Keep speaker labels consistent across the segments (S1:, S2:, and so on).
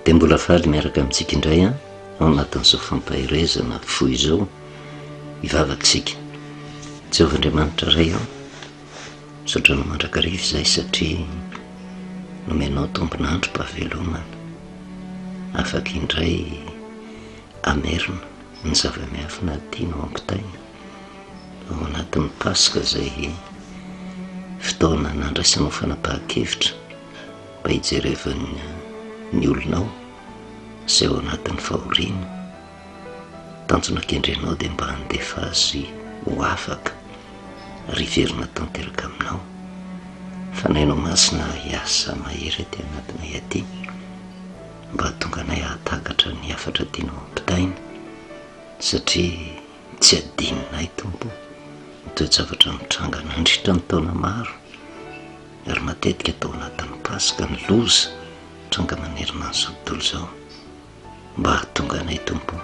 S1: Dia mbola faly miaraka amintsika indray an, ao anatin'izao fampaherezana fo izao, hivavaka isika. Jehovah Andriamanitra Ray ô, misaotra anao mandrakariva izahay satria nomenao tombon'androm-pahavelomana. Afaka indray hamerina ny zava-miafina tianao hampitaina ao anatin'ny Paska izay fotoana nandraisanao fanapahan-kevitra mba hijerevany ny olonao izay ao anatin'ny fahoriana. Tanjona kendrenao dia mba handefa azy ho afaka ary hiverina tanteraka aminao. Fanahinao Masina hiasa mahery aty anatinay aty mba hahatonga anay hahatakatra ny hafatra tianao hampitaina satria tsy adinonay Tompo ny toe-javatra nitranga nandritra ny taona maro ary matetika tao anatin'ny Paska ny loza tranga manerana an'izao tontolo izao. Mba hahatonga anay Tompo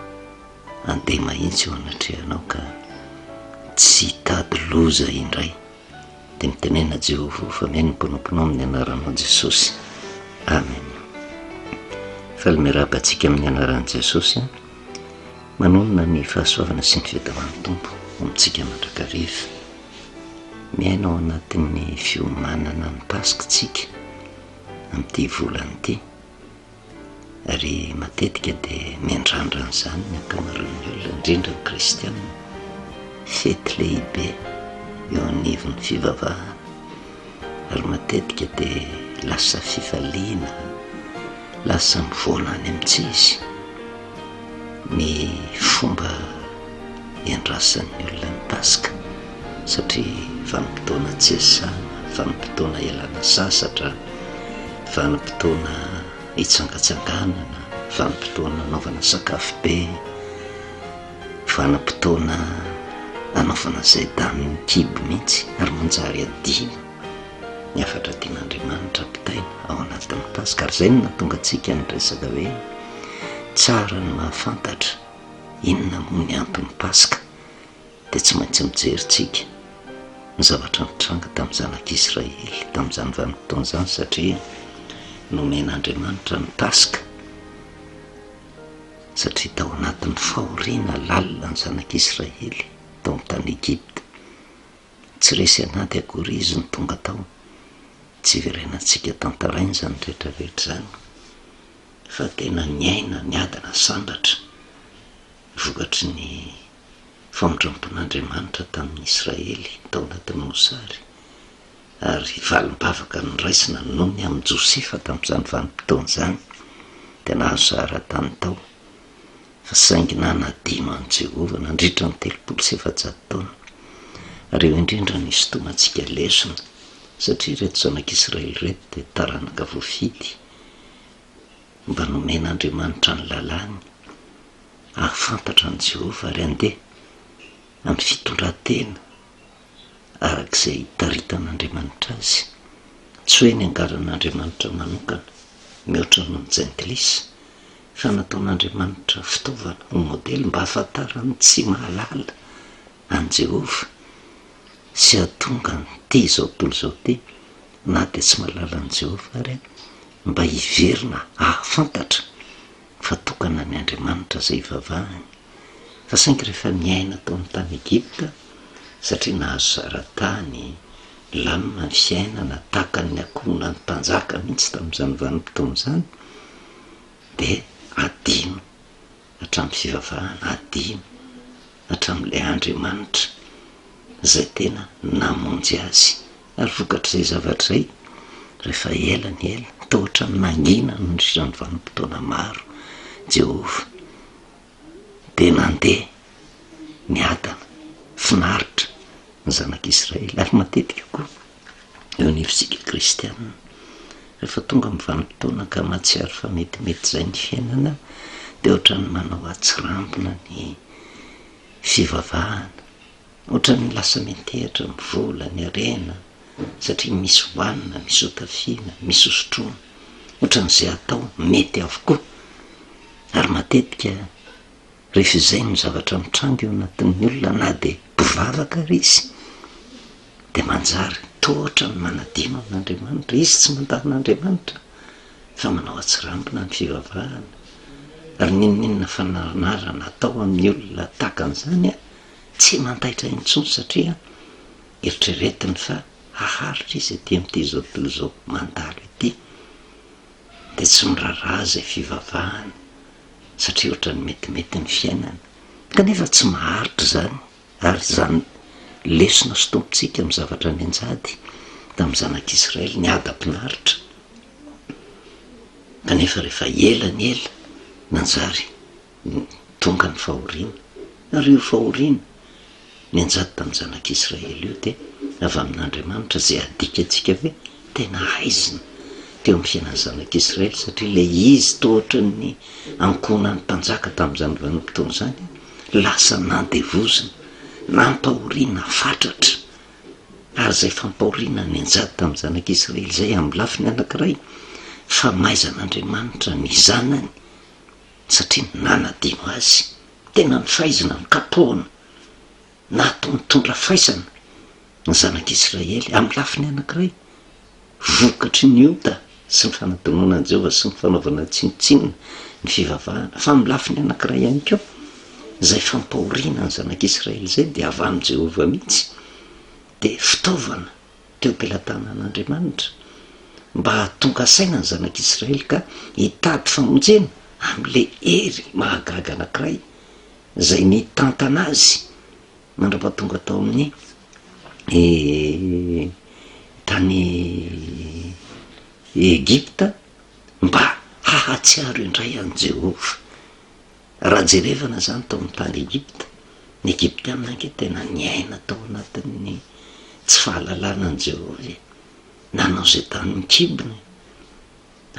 S1: handeha mahitsy eo anatrehanao ka tsy hitady loza indray. Dia mitenena Jehovah fa mihaino ny mpanomponao amin'ny anaranao Jesosy. Amen. Faly miarahaba antsika amin'ny anaran'i Jesosy. Manonona ny fahasoavana sy ny fiadanan'ny Tompo amintsika mandrakariva. Miaina ao anatin'ny fiomanana ny Paska isika amin'ity volana ity, ary matetika dia miandrandra an'izany ny ankamaroan'ny olona, indrindra ny kristiana. Fety lehibe eo anivon'ny fivavahana, ary matetika dia lasa fifaliana, lasa mivoana any amin'ny tsy izy. Ny fomba iandrasan'ny olona ny Paska, satria vanim-potoana tsy iasana, vanim-potoana ialana sasatra, vanim-potoana hitsangatsanganana, vanim-potoana anaovana sakafo be, vanim-potoana anaovana izay danin'ny kibo mihitsy ary manjary adino. ny hafatra tian'Andriamanitra ampitaina ao anatin'ny Paska. Ary izay no nahatonga antsika niresaka hoe tsara ny mahafantatra inona moa ny anton'ny Paska. Dia tsy maintsy mijery tsika ny zavatra nitranga tamin'ny zanak'Israely tamin'izany vanim-potoana izany satria nomen'Andriamanitra ny Paska satria tao anatin'ny fahoriana lalina ny zanak'Israely tao amin'ny tany Egypta. Tsy resy an'ady akory izy no tonga tao. Tsy hiverenantsika tantaraina izany rehetra rehetra izany fa tena niaina niadana sambatra vokatry ny famindrampon'Andriamanitra tamin'ny Israely tao anatin'ny mosary ary valim-bavaka noraisina noho ny amin'i Josefa tamin'izany vanim-potoana izany dia nahazo zara-tany tao fa saingy nanadino an'i Jehovah nandritra ny 430 taona. Ary eo indrindra no isintomantsika lesona, satria ireto zanak'Israely ireto dia taranaka voafidy, mba nomen'Andriamanitra ny lalàny, hahafantatra an'i Jehovah ary handeha amin'ny fitondran-tena araka izay itaritan'Andriamanitra azy, tsy hoe niangaran'Andriamanitra manokana mihoatra noho ny jentilisa, fa nataon'Andriamanitra fitaovana ho modely mba hahafantaran'ny tsy mahalala an'i Jehovah sy hahatonga an'ity izao tontolo izao ity, na dia tsy mahalala an'i Jehovah ary, mba hiverina hahafantatra fa tokana ny Andriamanitra izay ivavahany. Fa saingy rehefa niaina tao amin'ny tany Egypta, satria nahazo zara-tany, nilamina ny fiainana, tahaka ny ankohonan'ny mpanjaka mihitsy tamin'izany vanim-potoana izany, dia adino hatramin'ny fivavahana, adino hatramin'ilay Andriamanitra izay tena namonjy azy. Ary vokatr'izay zavatra izay, rehefa ela ny ela, toa ohatran'ny nangina nandritra ny vanim-potoana maro Jehovah, dia nandeha niadana, finaritra ny zanak'Israely. Ary matetika koa eo anivontsika kristiana, rehefa tonga amin'ny vanim-potoana ka mahatsiaro fa metimety izay ny fiainana, dia ohatran'ny manao atsirambina ny fivavahana, ohatran'ny lasa miantehitra amin'ny vola, ny harena, satria misy hohanina, misy hotafiana, misy hosotroina, ohatran'izay atao mety avokoa, ary matetika Rehefa izay no zavatra mitranga eo anatin'ny olona na dia mpivavaka ary izy dia manjary toa ohatran'ny manadino an'Andriamanitra. Izy tsy mandà an'Andriamanitra. Fa manao atsirambina ny fivavahana. Ary n'inon'inona fananarana atao amin'ny olona tahaka an'izany, tsy mandaitra intsony satria eritreretiny fa haharitra izy aty amin'ity izao tontolo izao mandalo ity. Dia tsy miraharaha izay fivavahana satria ohatran'ny metimety ny fiainana. Kanefa tsy maharitra izany. Ary izany lesona sintomintsika amin'ny zavatra nianjady tamin'ny zanak'Israely niadam-pinaritra, kanefa rehefa ela ny ela, nanjary tonga ny fahoriana. Ary io fahoriana nianjady tamin'ny zanak'Israely io dia avy amin'Andriamanitra, izay adikantsika hoe tena haizina teo amin'ny fiainan'ny zanak'Israely, satria ilay izy toa ohatran'ny ankohonan'ny mpanjaka tamin'izany vanim-potoana izany, lasa nandevozina, nampahoriana fatratra, ary izay fampahoriana nianjady tamin'ny zanak'Israely izay amin'ny lafiny anankiray, famaizan'Andriamanitra ny zanany, satria nanadino azy, tena nofaizina, nokapohina, natao nitondra faisana ny zanak'Israely amin'ny lafiny anankiray, vokatry ny ota sy ny fanadinoana an'i Jehovah sy ny fanaovana tsinontsinona ny fivavahana, fa amin'ny lafiny anankiray ihany koa, izay fampahoriana ny zanak'Israely izay dia avy amin'i Jehovah mihitsy, dia fitaovana teo am-pelatanan'Andriamanitra mba hahatonga saina ny zanak'Israely ka hitady famonjena amin'ilay hery mahagaga anankiray izay nitantana azy mandra-pahatonga tao amin'ny tany Egypta mba hahatsiaro indray an'i Jehovah. Raha jerevana izany tao amin'ny tany Egypta, ny Egyptiana ange tena niaina tao anatin'ny tsy fahalalana an'i Jehovah e. Nanao izay tamin'ny kibony.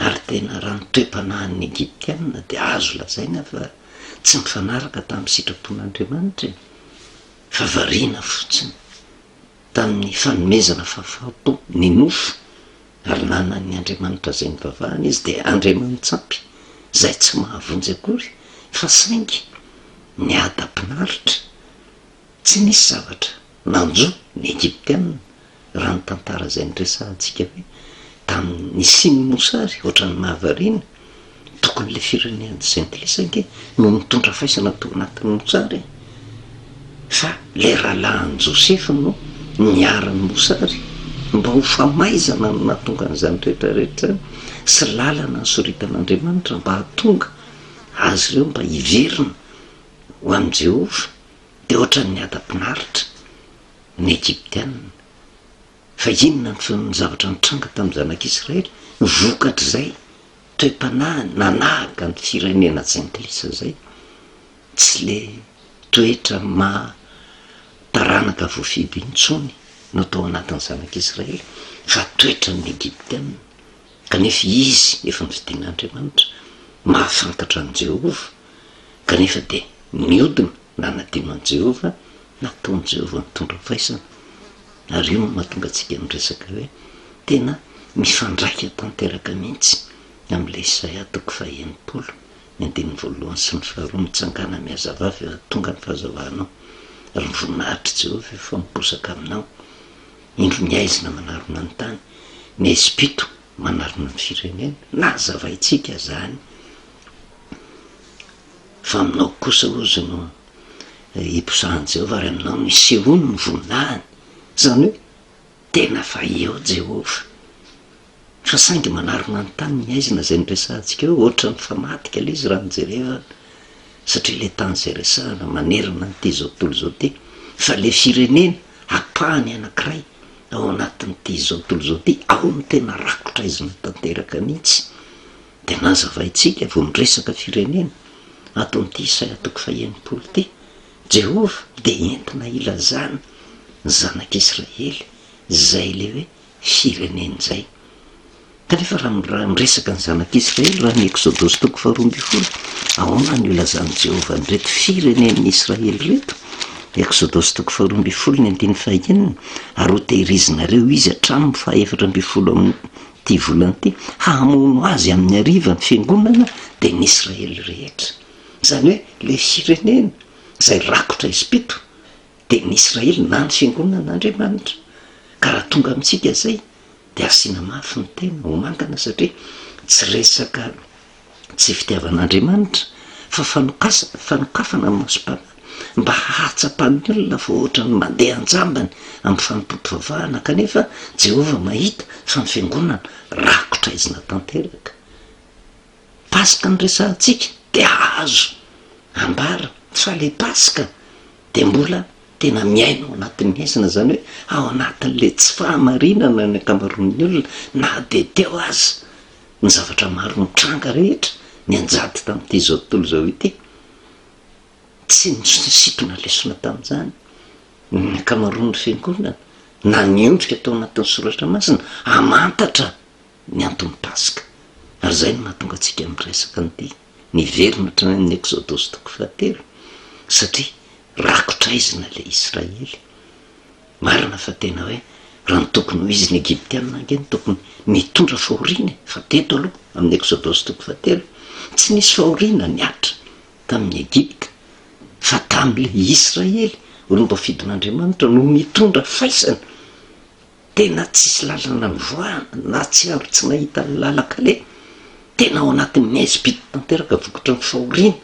S1: Ary tena raha ny toe-panahin'ny Egyptiana dia azo lazaina fa tsy nifanaraka tamin'ny sitrapon'Andriamanitra e, fa variana fotsiny tamin'ny fanomezana fahafaham-po ny nofo, ary nanan'ny andriamanitra izay nivavahana izy dia andriamani-tsampy izay tsy mahavonjy akory fa saingy niadam-pinaritra. Tsy nisy zavatra nanjo ny Egyptiana raha ny tantara izay niresahantsika hoe tamin'ny nisian'ny mosary, ohatran'ny mahavariana, tokony ilay firenena jentilisa ange no nitondra faisana tao anatin'ny mosary e! fa ilay rahalahin'i Josefa no niharan'ny mosary mba ho famaizana no nahatonga an'izany rehetra rehetra izany sy lalana nisoritan'Andriamanitra mba hahatonga azy ireo mba hiverina ho amin'i Jehovah dia ohatran'ny niadam-pinaritra ny Egyptiana. Fa inona ny zavatra nitranga tamin'ny zanak'Israely vokatr'izay toe-panahy nanahaka ny firenena jentilisa izay? Tsy ilay toetra maha taranaka voafidy intsony no tao anatin'ny zanak'Israely fa toetran'ny Egyptiana. Kanefa izy efa nofidin'Andriamanitra, mahafantatra an'i Jehovah, kanefa dia niodina Nanadino an'i Jehovah, nataon'i Jehovah nitondra faisana. Ary io no mahatonga antsika miresaka hoe tena mifandraika tanteraka mihitsy amin'ilay Isaia toko faha-60, ny andininy voalohany sy ny faharoa, Mitsangàna, mihazavà, fa efa tonga ny fahazavanao, ary ny voninahitr'i Jehovah efa miposaka aminao. Indro ny haizina manarona ny tany, ny haizim-pito manarona ny firenena. Nazavaintsika izany. Fa aminao kosa, hozy, no hiposahan'i Jehovah, ary aminao no hisehoany ny voninahiny. Izany hoe, tena fa eo Jehovah. Fa saingy manarona ny tany ny haizina izay noresahantsika eo, ohatran'ny famadika ilay izy raha ny jerevana, satria ilay tany izay resahana manerana an'ity izao tontolo izao ity, fa ilay firenena ampahany anankiray ao anatin'ity izao tontolo izao ity, ao no tena rakotra haizina tanteraka mihitsy. Dia nazavaintsika vao miresaka firenena ato amin'ity Isaia toko faha-60 ity, Jehovah dia entina hilazana ny zanak'Israely izay ilay hoe firenena izay. Kanefa raha miresaka ny zanak'Israely raha ny Eksodosy toko faha-12, ahoana no ilazan'i Jehovah an'ireto firenen'ny Israely ireto? Eksodosy toko faha-12 ny andininy faha-enina, ary hotehirizinareo izy hatramin'ny faha-14 amin'ny Ity volana ity, hamono azy amin'ny hariva ny fiangonana dia ny Israely rehetra. Izany hoe ilay firenena izay rakotra Egypto dia ny Israely na ny fiangonan'Andriamanitra. Ka raha tonga amintsika izay dia asiana mafy ny tena ho mangana satria Tsy resaka tsy fitiavan'Andriamanitra fa fanokasa fanokafana ny masom-panahy mba hahatsapan'ny olona fa ohatran'ny mandeha an-jambany amin'ny fanompoam-pivavahana kanefa Jehovah mahita fa ny fiangonana rakotra aizina tanteraka. Paska no resahantsika dia azo ambara fa le Paska dia mbola tena miaina ao anatin'ny haizina, izany hoe ao anatin'le tsy fahamarinana ny ankamaroan'ny olona na dia teo aza ny zavatra maro nitranga rehetra nianjady tamin'ity izao tontolo izao ity. Tsy nisintona lesona tamin'izany ny ankamaroan'ny fiangonana na niondrika tao anatin'ny soratra masina hamantatra ny anton'ny Paska. Ary izay no mahatonga antsika miresaka an'ity, miverina hatrany amin'ny Eksodosy toko fahatelo, satria rakotra aizina ilay Israely. Marina fa tena hoe raha ny tokony ho izy ny Egyptiana ange no tokony nitondra fahoriana e, fa teto aloha amin'ny Eksodosy toko fahatelo, tsy nisy fahoriana nihatra tamin'i Egypta, fa tamin'ilay Israely, olom-boafidin'Andriamanitra no nitondra faisana. Tena tsisy lalana nivoahana, nahatsiaro tsy nahita ny lalan-kaleha, tena ao anatin'ny haizim-pito tanteraka vokatry ny fahoriana,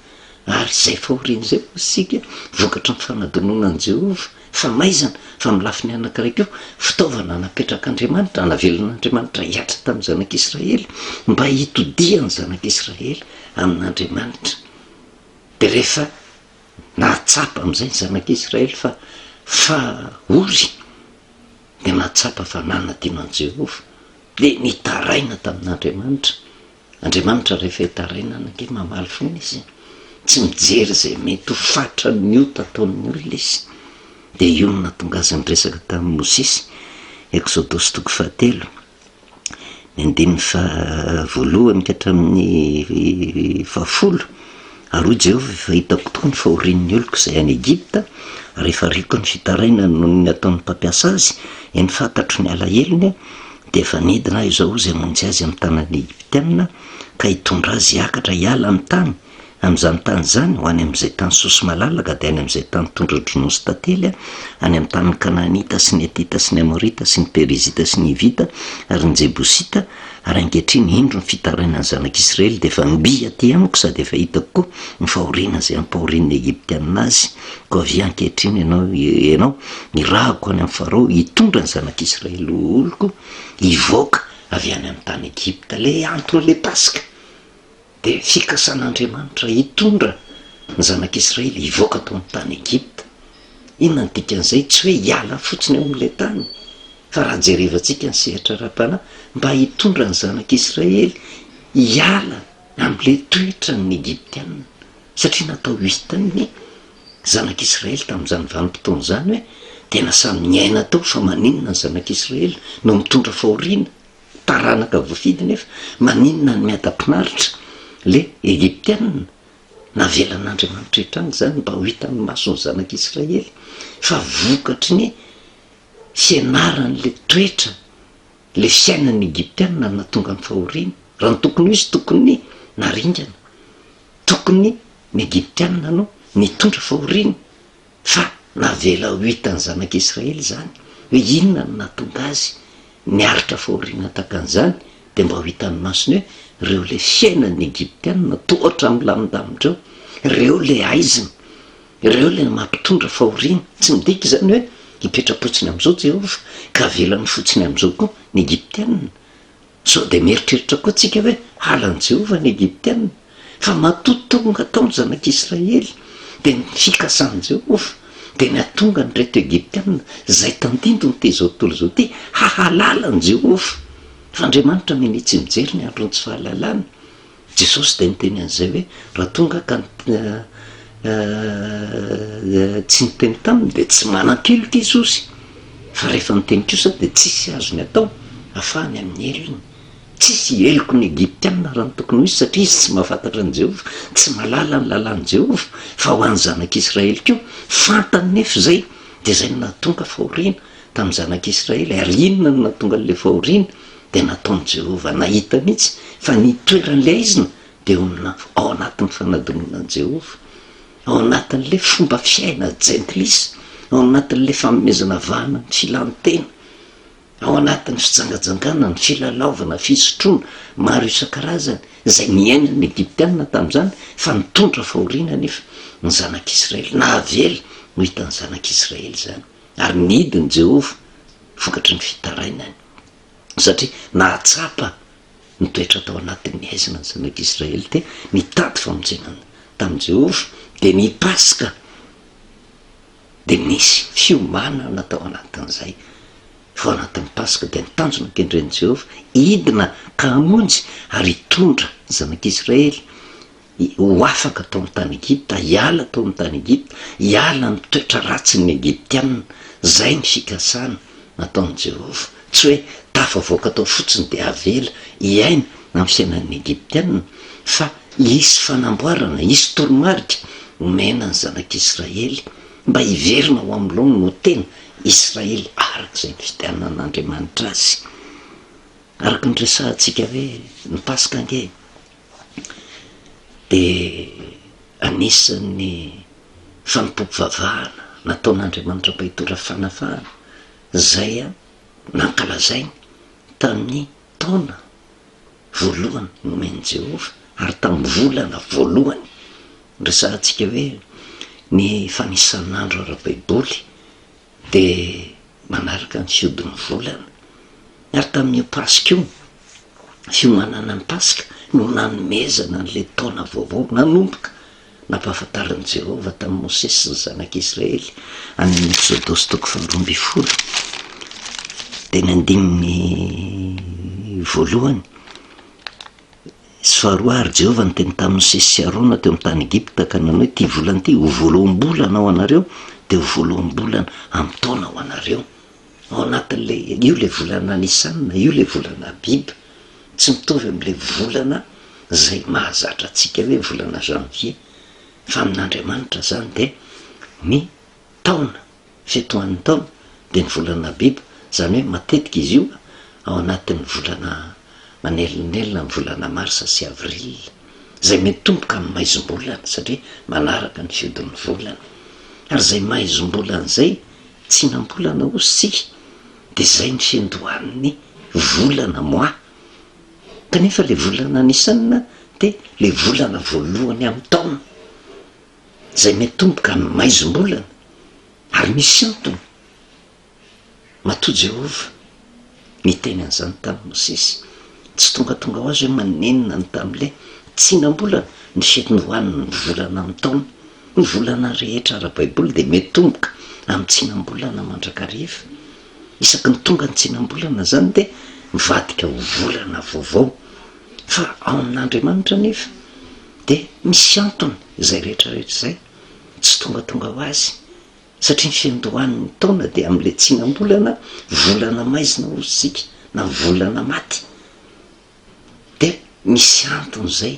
S1: ary izay fahoriana izay hoy isika vokatry ny fanadinoana an'i Jehovah, famaizana, fa amin'ny lafiny anankiray koa fitaovana napetrak'Andriamanitra, navelan'Andriamanitra hihatra tamin'ny zanak'Israely mba hitodihan'ny zanak'Israely amin'Andriamanitra. Dia rehefa nahatsapa amin'izay ny zanak'Israely fa fa ory, dia nahatsapa fa nanadino an'i Jehovah, dia nitaraina tamin'Andriamanitra. Andriamanitra rehefa itarainana ange mamaly foana Izy e. Tsy mijery izay mety ho fatran'ny ota ataon'ny olona Izy. Dia io no nahatonga Azy niresaka tamin'i Mosesy, Eksodosy toko fahatelo. Ny andininy faha voalohany ka hatramin'ny fahafolo, Ary hoy Jehovah, Efa hitako tokoa ny fahorian'ny oloko izay any Egypta, ary efa reko ny fitarainany noho ny nataon'ny mpampiasa azy, eny fantatro ny alahelony, dia efa nidina aho izao izay hamonjy azy amin'ny tanan'ny Egyptiana, ka hitondra azy hiakatra hiala amin'ny tany, Amin'izany tany izany, ho any amin'izay tany soa sy malalaka, dia any amin'izay tany tondra-dronono sy tantely, any amin'ny tanin'ny Kanaanita sy ny Hetita sy ny Amorita sy ny Perizita sy ny Hivita ary ny Jebosita, ary ankehitriny, indro ny fitarainan'ny zanak'Israely dia efa mby aty amiko sady efa hitako koa ny fahoriana izay ampahorian'ny Egyptiana azy, koa avia ankehitriny ianao, ianao, irahako any amin'i Farao hitondra ny zanak'Israely ho oloko hivoaka avy any amin'ny tany Egypta. Ilay anton'ilay Paska. Dia fikasan'Andriamanitra hitondra ny zanak'Israely hivoaka tao amin'ny tany Egypta. Inona no dikan'izay? Tsy hoe hiala fotsiny ao amin'ilay tany, fa raha jerevantsika ny sehatra ara-panahy, mba hitondra ny zanak'Israely hiala amin'ilay toetran'ny Egyptiana. Satria natao ho hitan'ny zanak'Israely tamin'izany vanim-potoana izany hoe tena samy niaina tao fa maninona ny zanak'Israely no mitondra fahoriana? Taranaka voafidy nefa maninona ny miadam-pinaritra le Egyptiana? Navelan'Andriamanitra hitranga izany mba ho hitan'ny mason'ny zanak'Israely fa vokatry ny fianaran'le toetra, le fiainan'ny Egyptiana no nahatonga ny fahoriana. Raha ny tokony ho izy tokony naringana, tokony ny Egyptiana no nitondra fahoriana. Fa navela ho hitan'ny zanak'Israely izany, hoe inona no nahatonga azy niaritra fahoriana tahaka an'izany, dia mba ho hitan'ny masony hoe ireo ilay fiainan'ny Egyptiana toa ohatran'ny milamindamindreo, ireo ilay haizina, ireo ilay mampitondra fahoriana. Tsy midika izany hoe hipetra-potsiny amin'izao Jehovah, ka avelany fotsiny amin'izao koa ny Egyptiana. Sao dia mieritreritra koa tsika hoe halan'i Jehovah ny Egyptiana? Fa matoa tonga tao ny zanak'Israely, dia ny fikasan'i Jehovah dia ny hahatonga an'ireto Egyptiana izay tandindon'ity izao tontolo izao ity hahalala an'i Jehovah. Fa Andriamanitra minia tsy mijery ny andron'ny tsy fahalalana. Jesosy dia niteny an'izay hoe, raha tonga ka tsy niteny taminy dia tsy manan-keloka izy ozy, fa rehefa niteny kosa dia tsisy azony atao afahany amin'ny helony. Tsisy heloky ny Egyptiana raha ny tokony ho izy satria izy tsy mahafantatra an'i Jehovah, tsy mahalala ny lalàn'i Jehovah, fa ho an'ny zanak'Israely koa, fantany nefa izay, dia izay no nahatonga fahoriana tamin'ny zanak'Israely. Ary inona no nahatonga an'ilay fahoriana? dia nataon'i Jehovah nahita mihitsy fa ny toeran'ilay haizina dia eo amina ao anatin'ny fanadinoana an'i Jehovah, ao anatin'ilay fomba fiaina jentilisa, ao anatin'ilay fanomezana vahana ny filan-tena. Ao anatin'ny fijangajangana, ny filalaovana, fisotroana maro isan-karazany izay niainan'ny Egyptiana tamin'izany fa nitondra fahoriana anefa ny zanak'Israely. Nahavela ho hitan'ny zanak'Israely izany ary nidin'i Jehovah vokatry ny fitarainany satria nahatsapa nitoetra tao anatin'ny haizina ny zanak'Israely dia nitady famonjena tamin'i Jehovah dia ny Paska dia nisy fiomanana tao anatin'izay. Fa ao anatin'ny Paska dia ny tanjona kendren'i Jehovah, hidina ka hamonjy ary hitondra ny zanak'Israely ho afaka tao amin'ny tany Egypta, hiala tao amin'ny tany Egypta, hiala amin'ny toetra ratsin'ny Egyptiana. Izay ny fikasana nataon'i Jehovah. Tsy hoe tafavoaka tao fotsiny dia avela hiaina amin'ny fiainan'ny Egyptiana, fa hisy fanamboarana, hisy toromarika omena ny zanak'Israely mba hiverina ho amin'ny laoniny ho tena Israely araka izay nifidianan'Andriamanitra azy. Araka ny resahantsika hoe ny Paska ange dia anisan'ny fanompoam-pivavahana nataon'Andriamanitra mba hitondra fanafahana izay nankalazainy tamin'ny taona voalohany nomen'i Jehovah ary tamin'ny volana voalohany. Resahantsika hoe ny fanisan'andro ara-baiboly dia manaraka ny fihodin'ny volana. Ary tamin'io Paska io, fiomanana ny Paska, no nanomezana an'ilay taona vaovao nanomboka nampahafantarin'i Jehovah tamin'i Mosesy sy ny zanak'Israely any amin'ny Eksodosy toko faharoa ambin'ny folo, dia ny andininy voalohany sy faharoa, Ary Jehovah niteny tamin'i Mosesy sy Arona teo amin'ny tany Egypta ka nanao hoe, Ity volana ity ho voaloham-bolana ho anareo, dia ho voaloham-bolana amin'ny taona ho anareo. Ao anatin'ilay, io ilay volana Nisana, io ilay volana Abiba. Tsy mitovy amin'ilay volana izay mahazatra antsika hoe volana janvier, fa amin'Andriamanitra izany dia ny taona, fiatohan'ny taona dia ny volana Abiba, izany hoe matetika izy io ao anatin'ny volana manelinelina ny volana marsa sy avril, izay mitomboka amin'ny maizim-bolana satria manaraka ny fihodin'ny volana, ary izay maizim-bolana izay tsinam-bolana hozy isika dia izay ny fiandohan'ny volana, mois, kanefa ilay volana Nisan dia ilay volana voalohany amin'ny taona, izay miatomboka amin'ny maizim-bolana, ary misy antony matoa Jehovah niteny an'izany tamin'i Mosesy. Tsy tongatonga ho azy hoe manenina ny tamin'ilay tsinam-bolana, ny fiandohan'ny volana amin'ny taona. Ny volana rehetra ara-baiboly dia miatomboka amin'ny tsinam-bolana mandrakariva. Isaky ny tonga ny tsinam-bolana izany dia mivadika ho volana vaovao. Fa ao amin'Andriamanitra anefa dia misy antony izay rehetra rehetra izay, tsy tongatonga ho azy, satria ny fiandohan'ny taona dia amin'ilay tsinam-bolana, volana maizina hozy isika, na volana maty. Dia misy antony izay.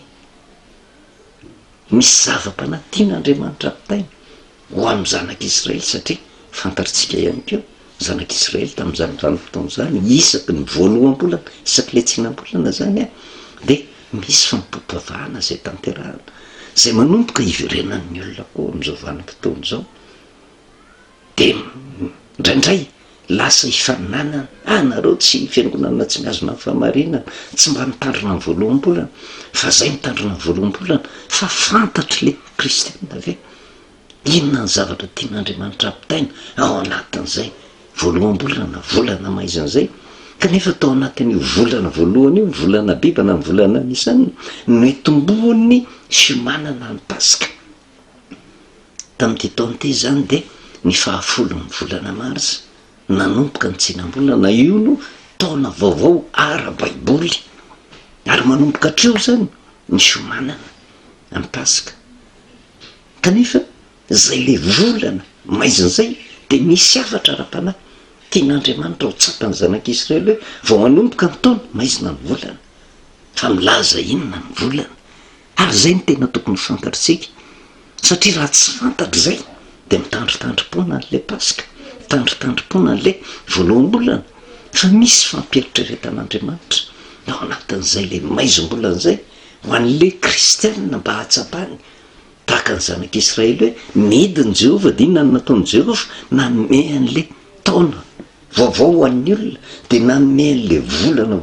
S1: Misy zava-panahy tian'Andriamanitra ampitaina ho amin'ny zanak'Israely satria fantatritsika ihany koa ny zanak'Israely tamin'izany vanim-potoana izany, isaky ny voaloham-bolana, isaky ilay tsinam-bolana izany dia misy fanompoam-pivavahana izay tanterahana, izay manomboka hiverenan'ny olona koa amin'izao vanim-potoana izao. Dia indraindray lasa ifaninanana, ah nareo tsy fiangonana tsy mihazona ny fahamarinana, tsy mba mitandrina ny voaloham-bolana, fa zay mitandrina ny voaloham-bolana, fa fantatry le kristiana ve inona ny zavatra tian'Andriamanitra ampitaina ao anatin'izay voaloham-bolana, volana maizina izay, kanefa tao anatin'io volana voalohany io, ny volana Abiba na ny volana Nisana, no itomboan'ny fiomanana ny Paska. Tamin'ity taona ity izany dia ny fahafolon'ny volana marsa nanomboka ny tsinam-bolana, io no taona vaovao ara-baiboly ary manomboka hatreo izany ny fiomanana amin'ny Paska. Kanefa izay le volana maizina izay dia misy hafatra ara-panahy tian'Andriamanitra ho tsapan'ny zanak'Israely hoe vao manomboka ny taona maizina ny volana, fa milaza inona ny volana? Ary izay no tena tokony ho fantatritsika, satria raha tsy fantatra izay dia mitandritandrim-poana an'ilay Paska, mitandritandrim-poana an'ilay voaloham-bolana, fa misy fampieritreretan'Andriamanitra ao anatin'izay ilay maizim-bolana izay ho an'ilay kristiana mba hahatsapany tahaka ny zanak'Israely hoe nidin'i Jehovah, dia inona no nataon'i Jehovah? Nanome an'ilay taona. vaovao ho an'ny olona dia nanome an'ilay volana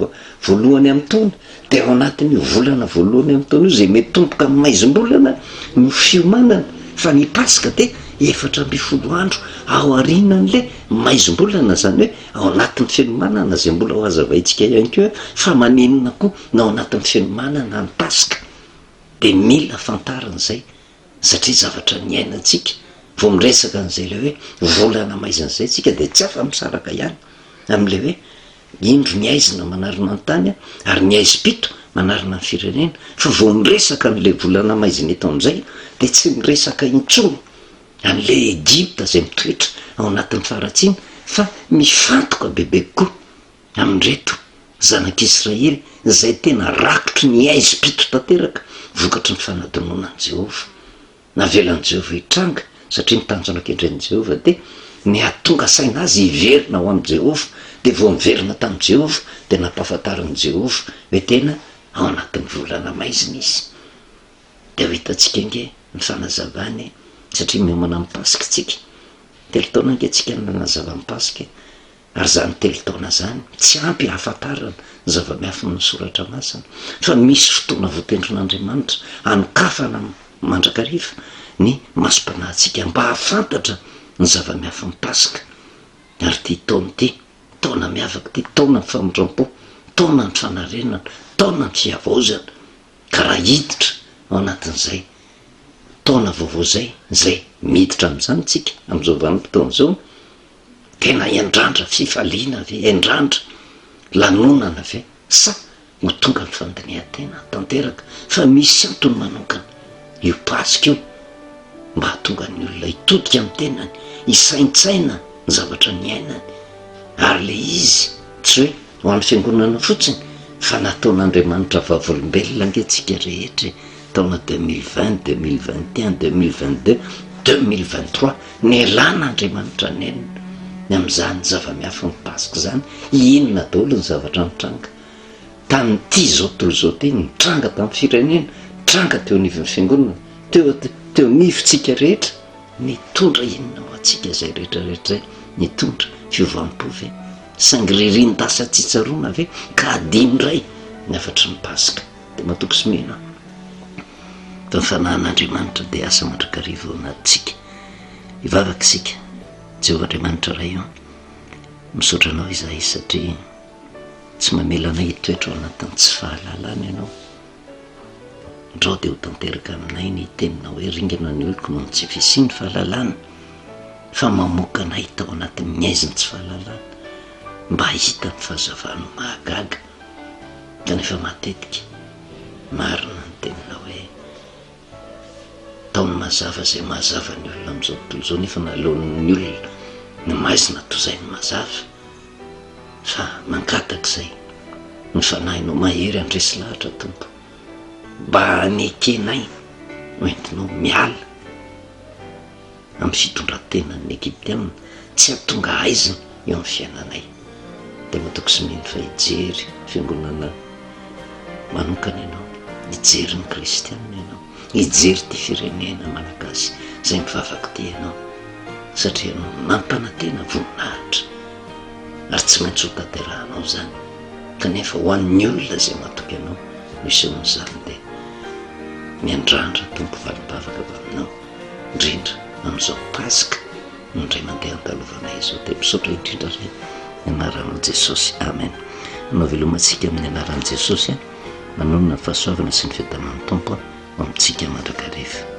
S1: voalohany amin'ny taona, dia ao anatin'io volana voalohany amin'ny taona io izay mitomboka amin'ny maizim-bolana no fiomanana, fa ny Paska dia 14 andro aorianan'ilay maizim-bolana, izany hoe ao anatin'ny fiomanana izay mbola ho hazavaintsika ihany koa fa maninona koa na ao anatin'ny fiomanana ny Paska dia mila fantarina izay satria zavatra niainantsika, vao miresaka an'izay ilay hoe volana maizina izay tsika dia tsy afa-misaraka ihany amin'ilay hoe indro ny aizina manarona ny tany ary ny aizim-pito manarona ny firenena, fa vao miresaka an'ilay volana maizina eto amin'izay dia tsy miresaka intsony an'ilay Egypta izay mitoetra ao anatin'ny faharatsiana fa mifantoka bebe kokoa amin'ireto zanak'Israely izay tena rakotry ny haizim-pito tanteraka vokatry ny fanadinoana an'i Jehovah. Navelan'i Jehovah hitranga, satria ny tanjona kendren'i Jehovah dia ny hahatonga saina azy hiverina ho amin'i Jehovah. Dia vao niverina tamin'i Jehovah, dia nampahafantarin'i Jehovah hoe tena ao anatin'ny volana maizina izy. Dia ho hitantsika ange ny fanazavany, satria miomana amin'ny Paska isika. Telo taona ange isika no nanazava ny Paska e. Ary izany telo taona izany tsy ampy hahafantarana ny zava-miafin'ny Soratra Masina, fa misy fotoana voatendrin'Andriamanitra hanokafana mandrakariva ny masom-panahintsika mba hahafantatra ny zava-miafin'ny Paska. Ary ity taona ity, taona miavaka ity, taonan'ny famindram-po, taonan'ny fanarenana, taonan'ny fihavaozana, ka raha hiditra ao anatin'izay taona vaovao izay, izay miditra amin'izany isika amin'izao vanim-potoana izao, Tena hiandrandra fifaliana ve, hiandrandra lanonana ve sa ho tonga ny fandinihan-tena tanteraka fa misy antony manokana io Paska io mba hahatonga ny olona hitodika amin'ny tenany, hisaintsaina ny zavatra niainany ary ilay izy tsy hoe ho an'ny fiangonana fotsiny fa nataon'Andriamanitra vavolombelona ange tsika rehetra e, taona 2020, 2021, 2022, 2023 Nialana Andriamanitra nenina ny amin'izany zava-miafin'ny Paska izany, inona daholo ny zavatra nitranga tamin'ity izao tontolo izao ity, nitranga tamin'ny firenena, nitranga teo anivon'ny fiangonana, teo teo anivontsika rehetra, nitondra inona ho antsika izay rehetra rehetra izay, nitondra fiovam-po ve? Saingy ririn-dasa tsy tsaroana ve ka hadino indray ny hafatry ny Paska? Dia matoky sy mino aho fa ny fanahin'Andriamanitra dia asa mandrakariva ao anatintsika. Hivavaka isika. Jehovah Andriamanitra Ray ô, misaotra Anao izahay satria tsy mamela anay hitoetra ao anatin'ny tsy fahalalana Ianao. Ndrao dia ho tanteraka aminay ny teninao hoe ringana ny oloko noho ny tsy fisian'ny fahalalana, fa mamoaka anay tao anatin'ny haizin'ny tsy fahalalana mba hahita ny fahazavanao mahagaga. Kanefa matetika, marina ny teninao hoe, Ataony mazava izay mahazava ny olona amin'izao tontolo izao, nefa naleon'ny olona ny maizina toy izay ny mazava, fa mangataka izay ny Fanahinao mahery handresy lahatra, Tompo, mba hanekenay ho entinao miala amin'ny fitondran-tenan'ny Egyptiana tsy hahatonga haizina eo amin'ny fiainanay. Dia matoky sy mino fa hijery fiangonana manokana ianao, hijery ny kristiana ianao, hijery ity firenena malagasy izay mivavaka ity ianao, satria ianao nampanantena voninahitra ary tsy maintsy ho tanterahanao izany, kanefa ho an'ny olona izay matoky anao no isehoan'izany dia miandrandra Tompo valim-bavaka avy aminao. Indrindra amin'izao Paska indray mandeha andalovanay izao dia misaotra indrindra re ny anaranao Jesosy. Amen. Hanao veloma antsika amin'ny anaran'i Jesosy manonona ny fahasoavana sy ny fiadanan'ny Tompo ho amintsika mandrakariva.